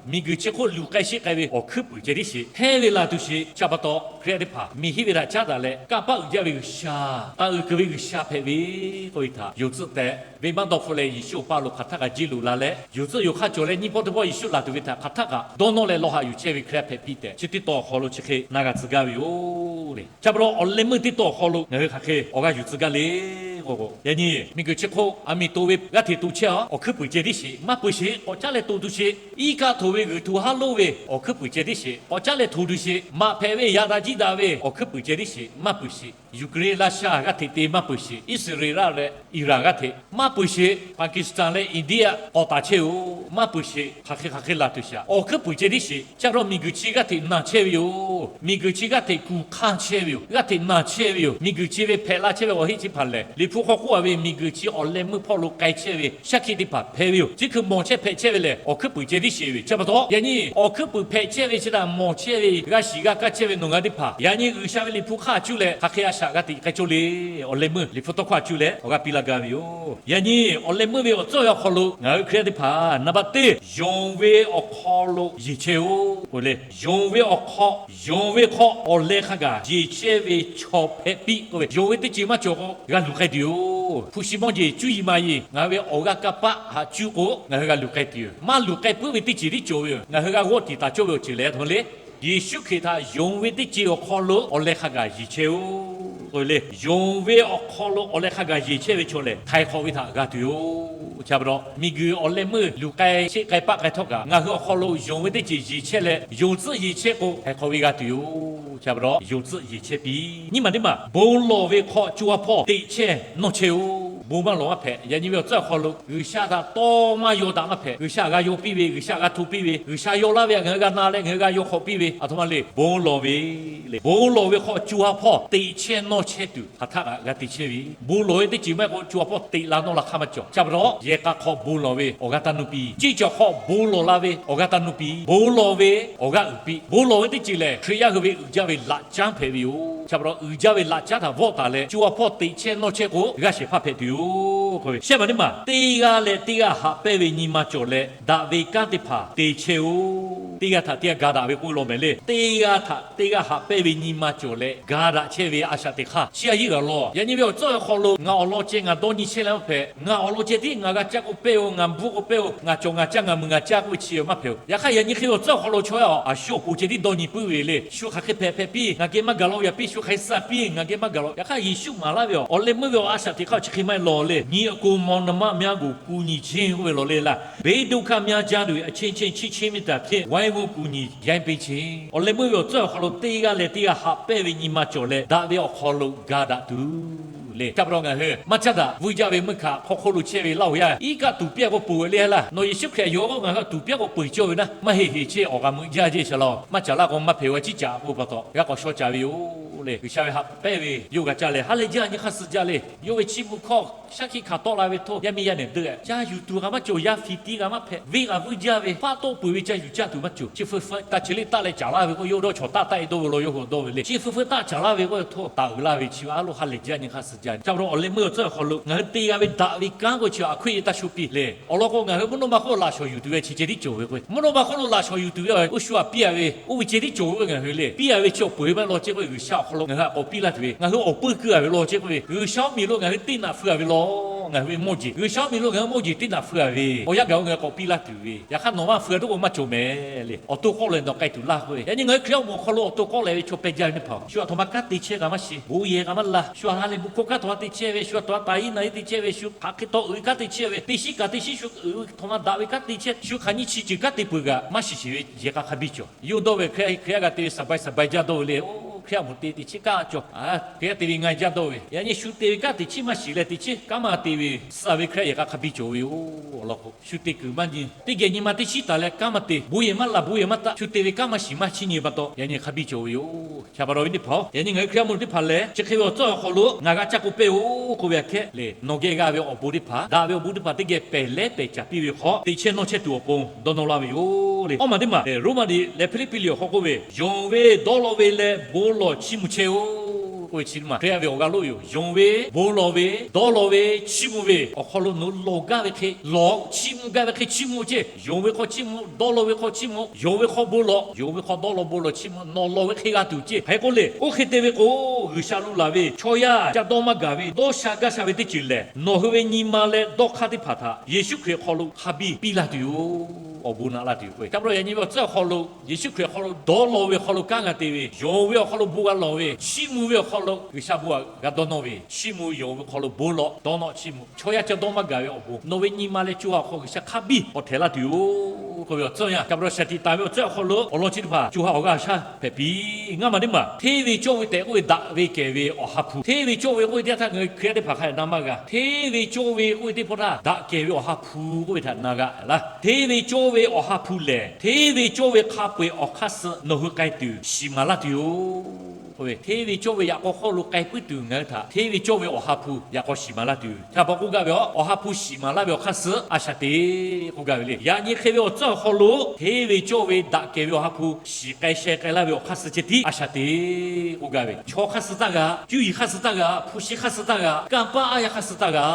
miˬguiˬ chi hk'oˆ luˬ k'ai sheˆ k'ai ve awˬ hkuiˉ puiˍ ceh tiˉ sheˍ. Hehˇ ve laˬ tuˬ sheˍ. Chi pa taw Hkriꞈ yaˇ teˇ hpaˍ miˬ hiˆ ve htaꞈ caˉ daꞈ leh kanˇ paˆ uiˍ jaˇ ve G'uiˬsha, taˍ uiˍ kuiˬ ve G'uiˬsha hpehꞈ ve k'oˆ ve htaꞈ yonˍ tcuhˆ tehꞈ, venˇbaˆ dawˇ hpfuh leh Yeˍsuˆ awˬ paˇ lo hk'aˬ htaˆ kaꞈ jiˇ loꞈ la leh, yonˍ tcuhˆ yonˍ hk'aˇ cawˬ leh nyiˇ pawˆ teˇ pawˆ Yeˍsuˆ laˬ tuˬ ve htaꞈ hk'aˬ htaˆ kaꞈ dawˇ nawˇ leh lawˇ haꞈ yuˬ chehˇ ve Hkriꞈ yaˇ hpehꞈ piˇ tehꞈ, chi teˇ tawn awˬ hk'aw lo chi hk'e na g'a tcuh gaˇ ve yoˬ le. Chi pa taw awˬ leh meuˇ teˇ tawn awˬ hk'aw lo ngaˬ hui hk'aˬ hk'e awˬ g'aˇ yuˬ tcuh gaˇ le k'o k'o, yaꞈ nyi miˬguiˬ chi hk'oˆ a miˍ to ve g'aˇ hteꞈ to chehˇ a, awˬ hkuiˉ puiˍ ceh tiˉ sheˍ. Maˇ peuˬ sheˍ. K'awꞈ caˉ leh to tuˬ sheˍ. Iˉ kaˆ htoꞈ ve g'uiˬ htoꞈ haˉ lonˉ ve awˬ hkuiˉ puiˍ ceh tiˉ sheˍ. K'awꞈ caˉ leh htoꞈ tuˬ sheˍ. Maꞈ hpehꞈ ve yaꞈ daꞈ jiˇ daꞈ ve awˬ hkuiˉ puiˍ ceh tiˉ sheˍ. Maˇ peuˬ sheˍ. Ukraine, Russia g'aˇ hteꞈ te maˇ peuˬ sheˍ. Iˉsaˍreˍlaˆ leh Iran g'aˇ hteꞈ maˇ peuˬ sheˍ. Pakistan leh India k'awꞈ taˍ chehˇ-oˬ, maˇ peuˬ sheˍ. Hk'aˬ hk'e hk'aˬ hk'e laˬ tuˬ sheˍ. Awˬ hkuiˉ puiˍ ceh tiˉ sheˍ. Chi pa taw miˬguiˬ chi g'aˇ hteꞈ na chehˇ ve yoˬ. Miˬguiˬ chi g'aˇ hteꞈ kuˬ hk'anˇ chehˇ ve yoˬ. G'aˇ hteꞈ na chehˇ ve yoˬ. Miˬguiˬ chi ve hpehꞈ la chehˇ ve awˬ heˆ chi hpaˍ lehˬ, Liꞈ hpu hk'aw k'oˆ a ve miˬguiˬ chi awˬ leh meuˇ hpawˇ lo k'ai chehˇ ve shaˉ hkiˆ teˇ hpaˍ hpehꞈ ve yoˬ. Chi hkui mawˬ chehˇ hpehꞈ chehˇ ve lehˬ, awˬ hkuiˉ puiˍ ceh tiˉ sheˍ ve. Chi pa taw yaꞈ nyi awˬ hkuiˉ puiˍ hpehꞈ chehˇ ve chi htaꞈ mawˬ chehˇ ve, g'a shiˍ g'a kaˇ chehˇ ve nawˬ ngaˬ teˇ hpaˍ, yaꞈ nyi G'uiˬsha ve Liꞈ hpu hk'aˇ cuˇ leh hk'aˬ hk'e a shaꞈ g'a teꞈ k'ai cawˇ le. Awˬ leh meuˇ Liꞈ hpu tawˇ hkawˇ a cuˇ leh awˬ g'aˇ piˇ laˇ gaˇ ve yoˬ. Yaꞈ nyi awˬ leh meuˇ ve awˬ tcuhˇ ve awˬ hk'aw lo ngaˬ hui Hkriꞈ yaˇ teˇ hpaˍ naˍ baˆ teˇ, yonˍ ve awˬ hk'aw lo yeˬ chehˇ-oˬ k'oˆ le. Yonˍ ve awˬ hk'aw, yonˍ ve hk'aw awˬ leh hk'a gaˬ yeˬ chehˇ ve chaw hpehꞈ piˇ k'oˆ ve, yonˍ ve teˇ ceuˬ maˇ cawˬ k'o g'a luˬ k'ai tuˬ yoˬ. Hpu shi mawˇ jeˬ cuˇ yiˍ ma yiˍ ngaˬ hui ve awˬ g'aˇ kanˇ paˆ htaꞈ cuˇ k'o ngaˬ hui g'a luˬ k'ai tuˬ yoˬ. Maˇ luˬ k'ai puiˉ ve teˇ ceuˬ tiˉ cawˬ ve yoˬ. Ngaˬ hui g'a g'awˇ tiˍ taˍ cawˇ ve awˬ ceuˬ lehˬ, a htoꞈ ma le, Yeˍsuˆ Hkriꞈ htaꞈ yonˍ ve teˇ ceuˬ awˬ hk'aw lo awˬ leh hk'a gaˬ yeˬ chehˇ-oˬ k'oˆ ve le. Yonˍ ve awˬ hk'aw lo awˬ leh hk'a gaˬ yeˬ chehˇ ve chaw lehˬ, htaiˍ hk'awꞈ ve htaꞈ g'a tuˬ yoˬ. Chi pa taw miˬguiˬ awˬ leh meuˇ luˬ k'ai sheˆ k'ai paˆ k'ai htawˇ kaꞈ, ngaˬ hui awˬ hk'aw lo yonˍ ve teˇ ceuˬ yeˬ chehˇ leh, yonˍ tcuhˆ yeˬ chehˇ k'o htaiˍ hk'awꞈ ve g'a tuˬ yoˬ. Chi pa taw yonˍ tcuhˆ yeˬ chehˇ piˇ. Nyiˇ maˬ teˇ maˬ, bon lawˬ ve hk'aw co ha hpawˇ teꞈ chehˇ nawˇ chehˇ-oˬ. bon maˇ lawˬ maˇ hpehꞈ. Yaꞈ nyi ve awˬ tcuhˉ awˬ hk'aw lo G'uiˬsha htaꞈ tawˇ maˇ yaw daꞈ maˇ hpehꞈ. G'uiˬsha g'a yaw piˇ ve, G'uiˬsha g'a hto piˇ ve, G'uiˬsha yaw laˇ ve htaꞈ ngaˬ hui g'a na leh ngaˬ hui g'a yaw hk'awꞈ piˇ ve, aˬ htoꞈ ma le, bon lawˬ ve le. Bon lawˬ ve hk'aw co ha hpawˇ teꞈ chehˇ nawˇ chehˇ tuˬ hk'aˬ htaˆ kaꞈ g'a te chehˇ ve. Bon lawˬ ve teˇ ceuˬ maˇ heˆ k'o co ha hpawˇ teꞈ la nawˇ la hk'aˇ maˇ cawˬ. Chi pa taw yehˬ k'a hk'aw bon lawˬ ve awˬ g'aˇ taˇ nuˇ piˇ. Ceˇ cawˬ hk'aw bon lawˬ la ve awˬ g'aˇ taˇ nuˇ piˇ. Bon lawˬ ve awˬ g'aˇ uiˍ piˇ. Bon lawˬ ve teˇ ceuˬ lehˬ Hkriꞈ yaˇ hui ve uiˍ jaˇ ve laꞈ caˉ hpehꞈ ve yoˬ. Chi pa taw uiˍ jaˇ ve laꞈ caˉ htaꞈ vawˆ taˍ leh co ha hpawˇ teꞈ chehˇ nawˇ chehˇ k'o g'aˇ shehˍ hpaˇ hpehꞈ tuˬ yoˬ. Shehˆ maˬ teˇ maˬ, teˇ g'aˇ leh teˇ g'aˇ haꞈ pehnˇ ve nyi ma cawˬ leh daꞈ ve kanˉ teˇ hpaˍ te chehˇ-oˬ. Teˇ g'aˇ htaꞈ teˇ g'aˇ ga daꞈ ve k'oˆ law mehˍ le. Teˇ g'aˇ htaꞈ teˇ g'aˇ haꞈ pehnˇ ve nyi ma cawˬ leh ga daꞈ chehˇ ve a shaꞈ teꞈ hk'aˇ chi a yiˇ g'aˬ law. Yaꞈ nyi ve awˬ tcuhˉ awˬ hk'aw lo ngaˬ awˬ lawn ceh ngaˬ dawˇ nyi chehˇ leh maˇ hpehꞈ. Ngaˬ awˬ lawn ceh tiˉ ngaˬ g'a caˇ k'oˆ pehˇ-oˬ, ngaˬ bvuhˆ k'oˆ pehˇ-oˬ, ngaˬ cawˬ ngaˬ caˇ ngaˬ mui ngaˬ caˇ k'oˆ ve chi maˇ hpehꞈ-oˬ. Yaꞈ hk'aˇ yaꞈ nyi hk'e ve awˬ tcuhˉ awˬ hk'aw lo chaw yaˇ a shu awˬ pon ceh tiˉ dawˇ nyi puiˉ ve le. Shu hk'aˬ hk'e hpehꞈ hpehꞈ piˇ, ngaˬ geh maˇ gaˬ law yaꞈ piˇ, shu hk'aˬ hk'e suh piˇ, ngaˬ geh maˇ gaˬ law. Yaꞈ hk'aˇ Yeˍsuˆ maˍ laˇ ve awˬ leh meuˇ ve awˬ a shaꞈ teꞈ hk'aˇ chi hk'e maˇ heˆ law le. ညီအစ်ကိုမောင်နှမများကို ကူညီခြင်း k'oˆ ve law le laˇ. ဘေးဒုက္ခများကြားတွင် အချင်းချင်း ချစ်ခြင်းမေတ္တာဖြင့် ဝိုင်းဝန်းကူညီရိုင်းပေးခြင်း. Awˬ leh meuˇ ve awˬ tcuhˉ awˬ hk'aw lo teˇ g'aˇ leh teˇ g'aˇ haꞈ pehnˇ ve nyi ma cawˬ leh daꞈ ve awˬ hk'aw lo ga daꞈ tuˬ le. Chi pa taw ngaˬ hui maˇ caˇ daꞈ vuiˇ jaˇ ve meuˇ hkaꞈ hk'aw hk'oˆ lo chehˇ ve laˇ oˬ yaˇ iˉ kaˆ tuˍ piˇ-a k'o peuˬ ve le laˇ. Nawˬ Yeˍsuˆ Hkriꞈ yawˇ k'o ngaˬ hui tuˍ piˇ-a k'o peuˬ cawˇ ve naˇ, maˇ heˆ heˆ chehˇ awˬ g'a meuꞈ jaˇ ceˇ shaˍ law. Maˇ caˍ laˇ k'o maˇ hpehꞈ ve a ciˉ caꞈ k'oˆ pa taw g'a k'awꞈ shaw caˍ ve yoˬ le. G'uiˬsha ve haꞈ pehnˇ ve yawˇ g'a caˇ leh ha lehˬ jaˇ nyi hk'aˇ suh jaˇ le. Yawˇ ve chiˇ mvuh hkawˇ shaˉ hkiˆ hkanˍ tawˆ la ve htawˇ, yaˇ miˇ yaˇ nehˬ deuˆ-e. Caˇ yuˬ tuˬ g'a maˇ cawˬ, yaˇ fiˍ tiˉ g'a maˇ hpehꞈ, venˇ g'a vuiˇ jaˇ ve, faˆ tawˆ peuˬ ve caˇ yuˬ caˇ tuˬ maˇ cawˬ. Chi feu feu taˇ chi le taˆ leh caˍ laˇ ve k'o, yawˇ dawˇ chaw taˆ taˆ-e dawˇ ve law, yawˇ hui dawˇ ve le. Chi feu feu taˆ caˍ laˇ ve k'o, htawˇ taˍ uiˍ laˇ ve chi a loˇ ha lehˬ jaˇ nyi hk'aˇ suh jaˇ. Chi pa taw awˬ leh meuˇ awˬ tcuhˉ awˬ hk'aw lo ngaˬ hui te g'a ve daꞈ ve kanˉ k'o chi a hkui-e taˇ shu piˇ le. Awˬ lawn k'o ngaˬ hui mvuhˇ naw ma hk'oˆ laꞈ shawˍ yuˬ tuˬ ve chi ceh tiˉ cawˬ ve k'o, mvuhˇ naw ma hk'oˆ lo laꞈ shawˍ yuˬ tuˬ ve oˇ shu a piˇ-a ve, oˇ ve ceh tiˉ cawˬ ve k'o, ngaˬ hui le piˇ-a ve chi awˬ peuˬ ve maˇ heˆ law ceˇ k'o, G'uiˬsha awˬ hk'aw lo ngaˬ hui a k'awꞈ piˇ laˇ tuˬ ve, ngaˬ hui awˬ pui keu-a ve law ceˇ k'o ve, G'uiˬsha mvuhˇmiˬ lo ngaˬ hui teˇ naꞈ feu-a ve law. Ngaˬ hui ve mawˇ jeˬ, G'uiˬsha mvuhˇmiˬ lo ngaˬ hui mawˇ jeˬ teˇ naꞈ feu-a ve, awˬ yanˇ gaˬ-o ngaˬ hui k'awꞈ piˇ laˇ tuˬ ve, yaꞈ hk'aˇ nawˬ maˇ feu-a tuˬ k'o maˇ cawˬ mehˍ le. Awˬ to k'awˆ leh nawˬ k'ai tuˬ laˇ k'o ve, yaꞈ nyi ngaˬ hui Hkriꞈ yaˇ awˬ moˍ awˬ hk'aw lo awˬ to k'awˆ leh ve chaw pehˇ jaˇ ve teˇ hpaˍ-oˬ, shu a htoꞈ ma kanˉ te chehˇ g'a maˇ shiˍ, bon yehˬ g'a maˇ la, shu a ha lehˬ bon hkawˇ kanˉ htoꞈ ma te chehˇ ve, shu a htoꞈ ma taˍ iˉ na iˉ te chehˇ ve, shu hk'aˬ hk'e taw uiˍ kanˉ te chehˇ ve, teˇ shiˉ kaꞈ teˇ shiˉ shu uiˍ ve htoꞈ ma daꞈ ve kanˉ te chehˇ, shu hk'aˬ nyi chi ceuˬ kanˉ te peuˬ kaꞈ maˇ shiˍ shiˍ ve yehˬ k'a hk'a biˇ cawˬ. Yawˇ dawˇ ve Hkriꞈ yaˇ g'a te ve saˍ bai saˍ bai jaˇ dawˇ ve le. Oˇ Hkriꞈ yaˇ moˍ te teˇ chiˉ kaꞈ cawˬ, Hkriꞈ yaˇ te ve ngaˬ jaˇ dawˇ ve, yaꞈ nyi shu te ve kanˉ teˇ chiˉ maˇ shiˍ leh teˇ chiˉ kanˉ maˇ te ve, suh ve Hkriꞈ yaˇ k'a hk'a biˇ cawˬ ve yoˬ. Awˬ lawn k'o, shu te kuiˬ maˇ nyi, teˇ geh nyi ma teˇ chiˉ taˍ leh kanˉ maˇ te, bon yehˬ maˇ la bon yehˬ maˇ taˆ, shu te ve kanˉ maˇ shiˍ maˇ chiˇ nyi pa taw, yaꞈ nyi hk'a biˇ cawˬ ve yoˬ. Chi pa taw ve teˇ hpaˍ-oˬ, yaꞈ nyi ngaˬ hui Hkriꞈ yaˇ moˍ teˇ hpaˍ lehˬ, chi hk'e ve awˬ tcuhˉ awˬ hk'aw lo ngaˬ g'a caˇ k'oˆ pehˇ-oˬ k'oˆ ve aꞈ kehˉ le, nawˬ geh g'a ve awˬ bon teˇ hpaˍ, daꞈ ve awˬ bon teˇ hpaˍ teˇ geh pehˬ lehˉ pehˬ caˍ piˇ ve hk'aw, teꞈ chehˇ nawˇ chehˇ tuˬ awˬ pon dawˇ nawˇ laˇ ve yoˬ le. Awˬ maˬ teˇ maˬ, Roˉmaꞈ liꞈ leh Hpiˇliˇpiˆ liꞈ awˬ hk'aw k'oˆ ve, Yonˍ ve dawˇ law ve leh bon lawˬ chiˇ mvuh chehˇ-oˬ k'oˆ ve chi teˇ maˬ Hkriꞈ yaˇ ve awˬ g'aˇ loˆ yoˬ. Yonˍ ve, bon lawˬ ve, dawˇ law ve, chiˇ mvuh ve awˬ hk'aw lo nawˬ lawˬ gaˇ ve hk'e lawˬ, chiˇ mvuh gaˇ ve hk'e chiˇ mvuh ceˇ. Yonˍ ve hk'aw chiˇ mvuh, dawˇ law ve hk'aw chiˇ mvuh, yonˍ ve hk'aw bon lawˬ, yonˍ ve hk'aw dawˇ law bon lawˬ chiˇ mvuh, nawˬ lawˬ ve hk'e g'a tuˬ ceˇ. Hk'e k'oˆ le, oˇ hk'e te ve k'o, G'uiˬsha lo laˬ ve chaw yaˇ ca dawˇ maˇ gaˬ ve dawˇ sha gaˇ sha ve teˇ ceuˬ lehˬ, nawˬ hui ve nyi ma leh dawˇ hk'aˇ teˇ hpaˍ htaꞈ Yeˍsuˆ Hkriꞈ hk'aw lo hk'a biˇ piˇ laˇ tuˬ yoˬ. Awˬ bon naꞈ laˇ tuˬ yoˬ k'o, ca pa taw yaꞈ nyi ve awˬ tcuhˉ awˬ hk'aw lo Yeˍsuˆ Hkriꞈ hk'aw lo dawˇ law ve hk'aw lo kanˉ g'a te ve, yonˍ ve awˬ hk'aw lo bon g'a lawˬ ve, chiˇ mvuh ve awˬ hk'aw lo G'uiˬsha bon g'a dawˇ nawˇ ve, chiˇ mvuh yonˍ ve hk'aw lo bon lawˬ dawˇ nawˇ chiˇ mvuh, chaw yaˇ ca dawˇ maˇ gaˬ ve awˬ bon nawˬ ve nyi ma leh co ha awˬ hk'aw G'uiˬsha hk'a biˇ k'awꞈ htehꞈ laˇ tuˬ yoˬ k'oˆ ve awˬ tcuhˉ yanˇ, ca pa taw shaˍ tiꞈ taˍ ve awˬ tcuhˉ awˬ hk'aw lo awˬ lawn chi teˇ hpaˍ co ha awˬ g'aˇ shaˉ hpehꞈ piˇ. Ngaˇ maˬ teˇ maˬ, hteˇ ve cawˇ ve tehꞈ k'oˆ ve daꞈ ve kehˬ ve Awˬ ha hpu, hteˇ ve cawˇ ve k'oˆ ve teˇ htaˇ ngaˬ hui Hkriꞈ yaˇ teˇ hpaˍ hk'a dehꞈ na maˇ g'a. Hteˇ ve cawˇ ve k'oˆ ve teˇ hpaˍ htaˇ daꞈ kehˬ ve Awˬ ha hpu k'oˆ ve htaꞈ na g'a laˇ. Hteˇ ve cawˇ ve Awˬ ha hpu lehˬ, hteˇ ve cawˇ ve hk'a peu-eˬ awˬ hk'aˇ suh nawˬ hui k'ai tuˬ shiˍ maˍ laˇ tuˬ yoˬ. Hteˇ ve cawˇ ve yaꞈ k'aw hk'aw lo k'ai puiˉ tuˬ ngaˬ hui htaꞈ hteˇ ve cawˇ ve Awˬ ha hpu yaꞈ k'aw shiˍ maˍ laˇ tuˬ. Chi pa k'oˆ gaˇ ve, Awˬ ha hpu shiˍ maˍ laˇ ve awˬ hk'aˇ suh a shaꞈ teꞈ k'oˆ gaˇ ve le. Yaꞈ nyi hk'e ve awˬ tcuhˉ awˬ hk'aw lo hteˇ ve cawˇ ve daꞈ kehˬ ve Awˬ ha hpu shiˍ k'ai sheh k'ai laˇ ve awˬ hk'aˇ suh ceh tiˉ a shaꞈ teꞈ k'oˆ gaˇ ve, chaw hk'aˇ suh taˇ g'a, cuˇ yiˍ hk'aˇ suh taˇ g'a, hpu shi hk'aˇ suh taˇ g'a, kanˇ paˆ aˉ yaˇ hk'aˇ suh taˇ g'a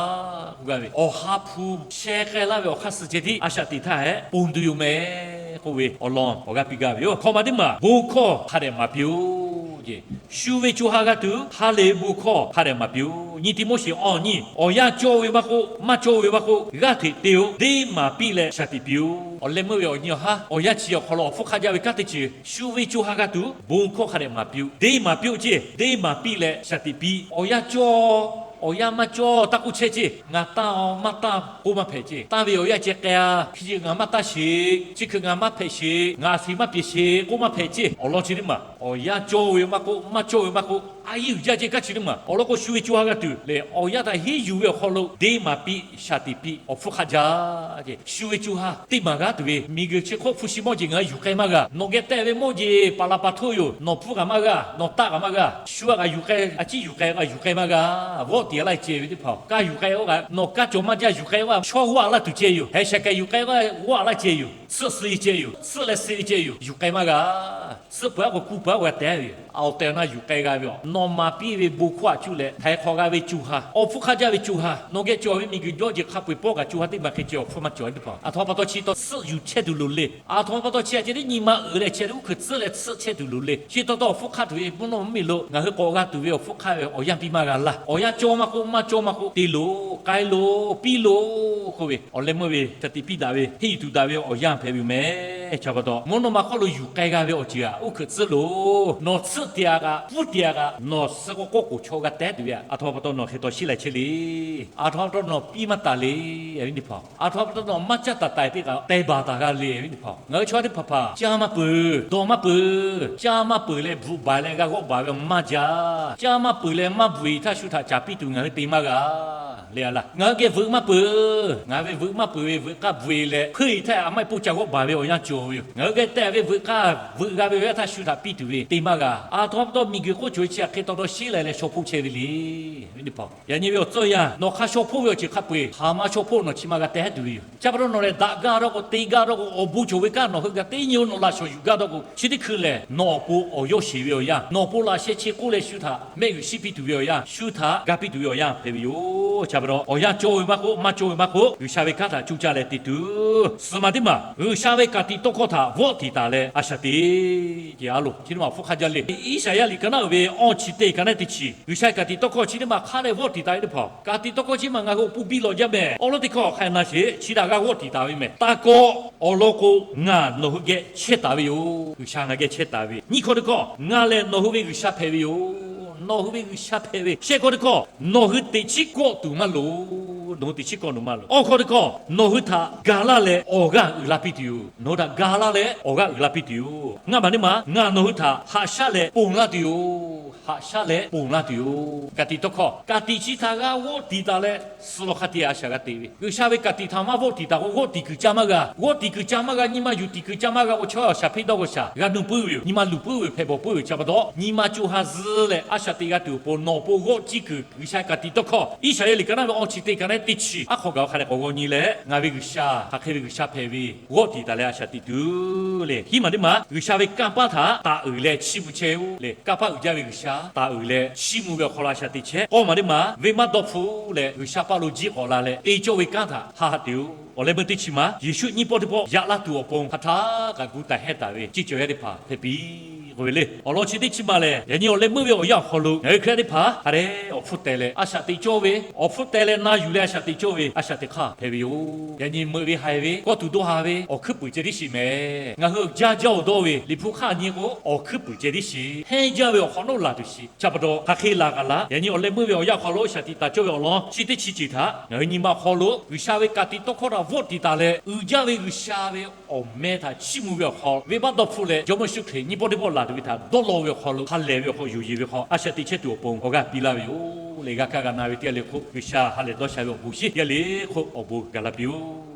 k'oˆ gaˇ ve, Awˬ ha hpu sheh k'ai laˇ ve awˬ hk'aˇ suh ceh tiˉ a shaꞈ teꞈ htaˇ hehꞈ ponˬ tuˬ yoˬ mehˍ k'oˆ ve awˬ lawn awˬ g'aˇ piˇ gaˇ ve yoˬ. Hkawꞈ maˬ teˇ maˬ, bon hkawˇ hk'a dehꞈ maˍ piˇ-oˆ. Shu ve co ha g'a tuˬ ha lehˬ ve bon hkawˇ hk'a dehꞈ maˍ piˇ-oˆ. Nyi Tiˆmoˉseˍ awˇ nyiˇ, awˬ yanˇ cawˇ ve maˇ k'oˆ, maˇ cawˇ ve maˇ k'oˆ, g'aˇ hteꞈ te-o. Deˇ maˍ piˇ leh shaˍ tiꞈ piˇ-oˆ. Awˬ leh meuˇ ve awˬ nyi awˬ haˉ awˬ yanˇ chi awˬ hk'aw lo awˬ hpfuhˇ hk'aˆ jaˇ ve kanˉ teˇ ceuˬ, shu ve co ha g'a tuˬ bon hkawˇ hk'a dehꞈ maˍ piˇ-oˆ. Deˇ maˍ piˇ-oˆ ceˇ. Deˇ maˍ piˇ leh shaˍ tiꞈ piˇ. Awˬ yanˇ cawˇ, awˬ yanˇ maˇ cawˇ taˇ k'oˆ chehˇ ceˇ. Ngaˬ tanˇ-aw maˇ tanˇ k'oˆ maˇ hpehꞈ ceˇ. Tanˇ ve awˬ yanˇ ceh k'ai-a, hk'e ngaˬ maˇ tanˇ sheˍ, chi hk'e ngaˬ maˇ hpehꞈ sheˍ, ngaˬ aˬ htoꞈ maˇ piˍ sheˍ k'oˆ maˇ hpehꞈ ceˇ. Awˬ lawn chi teˇ maˬ awˬ yanˇ cawˇ ve maˇ k'oˆ, maˇ cawˇ ve maˇ k'oˆ, A yiˇ uiˍ jaˇ ceh kaˇ chi teˇ maˬ awˬ lawn k'o, shu ve co ha g'a tuˬ lehˬ, awˬ yanˇ htaꞈ henˇ yuˬ ve awˬ hk'aw lo deˇ maˍ piˇ, shaˍ tiꞈ piˇ, awˬ hpfuhˇ hk'aˆ jaˇ ceh. Shu ve co ha teˇ maˬ g'aˇ tuˬ ve miˬguiˬ chi hk'oˆ hpu shi mawˇ jeˬ ngaˬ hui yuˬ k'ai maˇ g'a. Nawˬ geh tehˆ ve mawˇ jeˬ paˍ laˍ paˍ htoˇ yoˬ. Nawˬ hpfuhˇ kaꞈ maˇ g'a, nawˬ taˆ kaꞈ maˇ g'a. Shu a kaꞈ yuˬ k'ai, a ciˉ yuˬ k'ai, a yuˬ k'ai maˇ g'a. Vawˆ tiꞈ a laˇ ceh ve teˇ hpaˍ, kaˇ yuˬ k'ai oˇ kaꞈ nawˬ kaˇ cawˬ maˇ jaˇ, yuˬ k'ai oˇ kaꞈ shawˉ g'awˇ a laˇ tuˬ ceh yoˬ. Heh shaˍ k'ai yuˬ k'ai oˇ kaꞈ g'awˇ a laˇ ceh yoˬ. Tsuhˆ suh e ceh yoˬ. Tsuhˆ leh suh e ceh yoˬ. Yuˬ k'ai maˇ g'a. Tsuhˆ peuˬ a k'o, kuˇ peuˬ a k'o g'a tehˉ ve yoˬ. Awˬ tehˬ awˬ na yuˬ k'ai g'a ve yoˬ. Nawˬ maˍ piˇ ve bon hkawˇ a cuˇ leh htaiˍ hk'awꞈ g'a ve co ha, awˬ hpfuhˇ hk'aˆ jaˇ ve co ha, nawˬ geh cawˬ ve miˬguiˬ jawˇ jeˬ hk'a peu-eˬ pawˆ kaꞈ co ha teˇ maˬ hk'e ceh awˬ hpfuhˇ maˇ cawˬ ve teˇ hpaˍ. Aˬ htoꞈ ma pa taw chi taw tsuhˆ yuˬ chehˇ tuˬ loˍ le. Aˬ htoꞈ ma pa taw chi a ceh tiˉ nyi ma uiˍ leh chehˇ leh uˉ hkuiꞈ tcuhˉ leh tsuhˆ chehˇ tuˬ loˍ le. Chi taw taw awˬ hpfuhˇ hk'aˆ tuˬ ve mvuhˇ naw mvuhˇ miˬ lo ngaˬ hui k'awꞈ g'a tuˬ ve awˬ hpfuhˇ hk'aˆ ve awˬ yanˇ piˇ maˇ g'a laˇ. Awˬ yanˇ cawˇ maˇ k'oˆ, maˇ cawˇ maˇ k'oˆ, te loˬ, k'ai loˬ, piˇ loˬ k'oˆ ve awˬ leh meuˇ ve hk'a tiꞈ piˇ daꞈ ve, henˇ yuˬ tuˬ daꞈ ve awˬ yanˇ hpehꞈ ve yoˬ meh. Chi pa taw mvuhˇ naw ma hk'oˆ lo yuˬ k'ai g'a ve awˬ ceuˬ aꞈ uˉ hkuiꞈ tcuhˉ loˬ. Nawˬ tsuhˆ te a kaꞈ, puˉ te a kaꞈ, nawˬ suh k'o k'oˆ k'oˍ chaw g'a tehˉ tuˬ ve aꞈ, aˬ htoꞈ ma pa taw nawˬ hk'e taw shiˉ leh chehˇ le. Aˬ htoꞈ ma pa taw nawˬ piˇ maˇ taˍ le, awˬ viˉ teˇ hpaˍ. Aˬ htoꞈ ma pa taw nawˬ maˇ caˇ taˍ taiˍ teˇ kaꞈ teh baˬ taˍ g'a le, awˬ viˉ teˇ hpaˍ. Ngaˬ hui chaw teˇ hpaˍ hpaˍ caˇ maˇ peuˬ, dawˬ maˇ peuˬ. Caˇ maˇ peuˬ leh bvuhꞈ baˬ leh g'a g'awˆ baˬ ve maˇ jaˇ. Caˇ maˇ peuˬ leh maˇ bvuhꞈ e htaˇ shu htaꞈ caˍ piˇ tuˬ ngaˬ hui te maˇ g'a le. A laˇ, ngaˬ hui geh veuꞈ maˇ peuˬ. Ngaˬ hui ve veuꞈ maˇ peuˬ ve veuꞈ k'aˇ bvuhꞈ e leh heuˆ e htaˇ a maˇ heˆ poˆ ca g'awˆ baˬ ve awˬ yanˇ cawˬ ve yoˬ. Ngaˬ hui geh tehˆ ve veuꞈ k'aˇ veuꞈ g'a ve awˬ yanˇ htaˇ shu htaꞈ piˇ tuˬ ve te maˇ g'a. Aˬ htoꞈ ma pa taw miˬguiˬ hk'oˆ cawˬ ve chi hk'e taw taw shiˉ leh leh shaw hpoˆ chehˇ ve le, awˬ viˉ teˇ hpaˍ. Yaꞈ nyi ve awˬ tcuhˇ yanˇ nawˬ hk'a shaw hpoˆ ve awˬ ceuˬ hk'a peu-eˬ hk'aˬ ma shaw hpoˆ nawˬ chi maˇ g'a tehˉ tuˬ ve yoˬ. Chi pa taw nawˬ lehˬ daꞈ gaˇ dawˇ k'o, te gaˇ dawˇ k'o, awˬ bon cawˬ ve kanˉ nawˬ hui g'a teˇ nyi-oˬ, nawˬ laꞈ shawˍ yuˬ gaˇ dawˇ k'o, chi teˇ hkui lehˬ nawˬ awˬ pon awˬ yawˇ sheˍ ve awˬ yanˇ, nawˬ awˬ pon laꞈ sheh chi k'oˆ leh shu htaꞈ mehˆ g'uiˬ shiˉ piˇ tuˬ ve awˬ yanˇ, shu htaꞈ ga piˇ tuˬ ve awˬ yanˇ hpehꞈ ve yoˬ. Chi pa taw awˬ yanˇ cawˇ ve maˇ k'oˆ, maˇ cawˇ ve maˇ k'oˆ, G'uiˬsha ve kanˉ htaꞈ coˇ caˇ leh te tuˬ. Suhˍ maˬ teˇ maˬ G'uiˬsha ve ka tiꞈ tawˇ hkawˇ htaꞈ vawˆ tiˍ taˍ leh a shaꞈ teꞈ ce a loˬ. Chi teˇ maˬ awˬ hpfuhˇ hk'aˇ jaˇ le. Iˉsaˍyaˆ liꞈ ka naˉ uiˍ ve awˇ chi teˇ ka naˉ teˇ chi, G'uiˬsha ve ka tiꞈ tawˇ hkawˇ chi teˇ maˬ hk'a leh vawˆ tiˍ taˍ ve teˇ hpaˍ. Ka tiꞈ tawˇ hkawˇ chi maˬ ngaˬ hui awˬ pon biˇ lawꞈ jaˇ mehˍ. Awˉ lawˉ teˇ hkawˇ hk'a na sheˍ, chi htaꞈ g'a vawˆ tiˍ taˍ ve mehˍ. Taˇ kawˆ, awˬ lawn k'o, ngaˬ nawˬ hui geh chehˇ taˍ ve yoˬ. G'uiˬsha ngaˬ geh chehˇ taˍ ve. Nyiˇ hkawˇ teˇ hkawˇ, ngaˬ lehˬ nawˬ hui ve G'uiˬsha hpehꞈ ve yoˬ. Nawˬ hui ve G'uiˬsha hpehꞈ ve. Shehˆ hkawˇ teˇ hkawˇ, nawˬ hui teꞈ chiˉ kawˆ tuˬ maˇ loˍ. Nawˬ hui teꞈ chiˉ kawˆ tuˬ maˇ loˍ. Awˇ hkawˇ teˇ hkawˇ, nawˬ hui htaꞈ ga laˇ leh awˬ g'aˇ uiˍ la piˇ tuˬ yoˬ. Nawˬ hui htaꞈ ga laˇ leh awˬ g'aˇ uiˍ la piˇ tuˬ yoˬ. Ngaˇ maˬ teˇ maˬ, ngaˬ nawˬ hui htaꞈ haꞈ shaˉ leh ponˬ laˇ tuˬ yoˬ. Haꞈ shaˉ leh ponˬ laˇ tuˬ yoˬ. Ka tiꞈ tawˇ hkawˇ, ka tiꞈ chi htaꞈ g'a vawˆ tiˍ taˍ leh suh lawˬ hk'a te a shaꞈ g'a te ve. G'uiˬsha ve ka tiꞈ htaꞈ maˇ vawˆ tiˍ taˍ k'o, g'awˆ tiˍ kuiˬ caˇ maˇ g'a. G'awˆ tiˍ kuiˬ caˇ maˇ g'a, nyi ma yuˬ tiˍ kuiˬ caˇ maˇ g'a k'o, chaw a shaꞈ hpeˇ dawˇ k'o shaˍ g'a nuˇ puiˉ ve yoˬ. Nyi ma luˬ puiˉ ve yoˬ, hpehꞈ bawˬ puiˉ ve yoˬ. Chi pa taw nyi ma co ha zuhꞈ leh a shaꞈ teꞈ g'a tuˬ awˬ pon nawˬ awˬ pon g'awˆ ciˇ kuiˬ G'uiˬsha ve ka tiꞈ tawˇ hkawˇ Iˉsaˍyaˆ liꞈ ka naˉ ve awˇ chi teˇ ka naˉ teˇ chi aˉ hk'aw gaˬ hk'a dehꞈ k'awꞈ g'aw nyi leh, ngaˬ ve G'uiˬsha hk'aˬ hk'e ve G'uiˬsha hpehꞈ ve g'awˆ tiˍ taˍ leh a shaꞈ teꞈ tuˬ le. Hiˉ maˬ teˇ maˬ, G'uiˬsha ve kanˇ paˆ htaꞈ taˍ uiˍ leh chiˇ mvuh chehˇ-oˆ le. Kanˇ paˆ uiˍ jaˇ ve G'uiˬsha taˍ uiˍ leh chiˇ mvuh ve awˬ hk'aw lo a shaꞈ teꞈ chehˇ. K'awˇ maˬ teˇ maˬ, venˇbaˆ dawˇ hpfuhˆ leh G'uiˬsha paˇ lo jiˆ k'awꞈ la leh te cawˇ ve kanˉ htaꞈ ha ha teꞈ-oˆ. Awˬ leh meuˇ teˇ chi maˬ, Yeˍsuˆ nyiˇ pawˆ teˇ pawˆ yaꞈ laˇ tuˬ awˬ pon hk'a htaˇ kaꞈ gu taˍ hehˉ taˍ ve ceˇ cawˬ yaˇ teˇ hpaˍ hpehꞈ piˇ k'oˆ ve le. Awˬ lawn chi teˇ chi maˬ lehˬ, yaꞈ nyi awˬ leh meuˇ ve awˬ yanˇ awˬ hk'aw lo ngaˬ hui Hkriꞈ yaˇ teˇ hpaˍ hk'a dehꞈ awˬ hpfuhˇ teh leh a shaꞈ teꞈ cawˇ ve, awˬ hpfuhˇ teh leh na yuˬ leh a shaꞈ teꞈ cawˇ ve a shaꞈ teꞈ hk'aˇ hpehꞈ ve yoˬ. Yaꞈ nyi meuꞈ ve haiˬ ve kawˇ tuˬ dawˇ ha ve awˬ hkuiˉ puiˍ ceh tiˉ shiˍ mehˍ. Ngaˬ hui jaˇ jaˇ-oˬ dawˇ ve Liꞈ hpu hk'aˇ nyi k'o, awˬ hkuiˉ puiˍ ceh tiˉ shiˍ. Hehnˇ jaˇ ve awˬ hk'awꞈ nawˉ laˬ tuˬ shiˍ. Chi pa taw hk'aˬ hk'e laˬ kaꞈ laˬ, yaꞈ nyi awˬ leh meuˇ ve awˬ yanˇ awˬ hk'aw lo a shaꞈ teꞈ taˍ cawˇ ve awˬ lawn chi teˇ chi ceuˬ htaꞈ ngaˬ hui nyi ma awˬ hk'aw lo G'uiˬsha ve ka tiꞈ tawˇ hkawˇ htaꞈ vawˆ tiˍ taˍ leh uiˍ jaˇ ve G'uiˬsha ve awˬ meh htaꞈ chiˇ mvuh ve awˬ hk'aw, venˇbaˆ dawˇ hpfuhˆ leh Jawˇmawˇ Yeˍsuˆ Hkriꞈ nyiˇ pawˆ teˇ pawˆ laˬ tuˬ ve htaꞈ dawˇ law ve awˬ hk'aw lo, ha lehˬ ve awˬ hk'aw, yonˍ yeˬ ve hk'aw, a shaꞈ teꞈ chehˇ tuˬ awˬ pon awˬ g'aˇ piˇ laˇ ve yoˬ. Leh g'a kaˇ g'a na ve teˇ g'aˇ le hk'oˆ, G'uiˬsha ha lehˬ dawˇ sha ve awˬ bon shiˍ teˇ g'aˇ le hk'oˆ awˬ bon gaˬ la piˇ-oˆ.